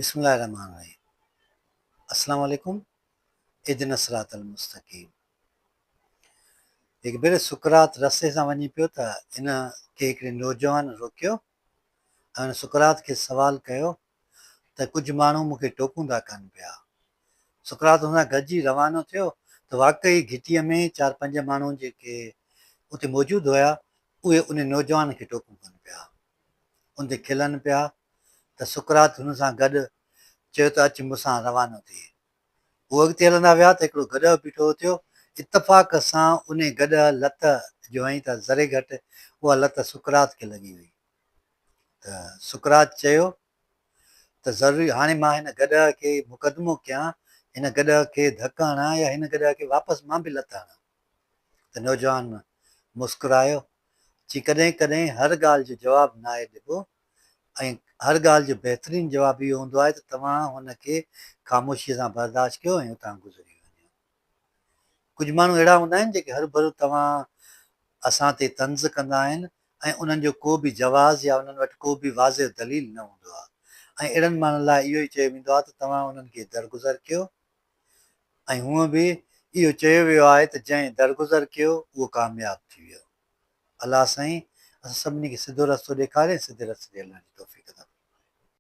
بسم الله الرحمن الرحيم السلام عليڪم اهدنا الصراط المستقيم هڪ ڀيري سقراط رستي سان وڃي پيو ته ان کي هڪڙي نوجوان روڪيو ۽ ان سقراط کي سوال ڪيو ته ڪجهه ماڻهو مون کي ٽوڪون ٿا ڪن پيا سقراط هن سان گڏجي روانو ٿيو ته واقعي گهٽيء ۾ چار پنج ماڻهو جيڪي اتي موجود هيا اهي ان نوجوان کي ٽوڪون ڪن پيا ان تي کلن پيا ته سقراط هن سان گڏ چيو ته اچ مون سان روانو ٿي. هو اڳتي هلندا ويا ته هڪڙو گڏهه بيٺو ٿيو. اتفاق سان انهي گڏهه لت جو هنئي ته ذري گهٽ اها لت سقراط کي لڳي وئي ته سقراط چيو ته ضروري هاڻي مان هن گڏهه کي مقدمو ڪيان، هن گڏهه کي ڌڪ هڻان يا هن گڏهه کي واپس مان به لت هڻان. ته نوجوان مسڪرايو، چي ڪڏهن ڪڏهن هر ڳالهه جو جواب ناهي ڏبو ۽ هر ڳالهه جو بهترين جواب اهو هوندو آهي ته توهان هن کي خاموشيء سان برداشت ڪيو ۽ اتان گذري وڃو. ڪجهه ماڻهو اهڙا هوندا آهن جيڪي هروڀرو توهان اسان تي طنز ڪندا آهن ۽ انهن جو ڪو به جواز يا انهن وٽ ڪو به واضح دليل نه هوندو آهي ۽ اهڙن ماڻهن لاء اهو ئي چيو ويندو آهي ته توهان انهن کي درگذر ڪيو ۽ هونء به اهو چيو ويو آهي ته جنهن درگذر ڪيو اهو ڪامياب ٿي ويو. الله سائين اسان سڀني کي سڌو رستو ڏيکاري ۽ سڌي رستي تي هلڻ جي توفيق عطا فرمائي.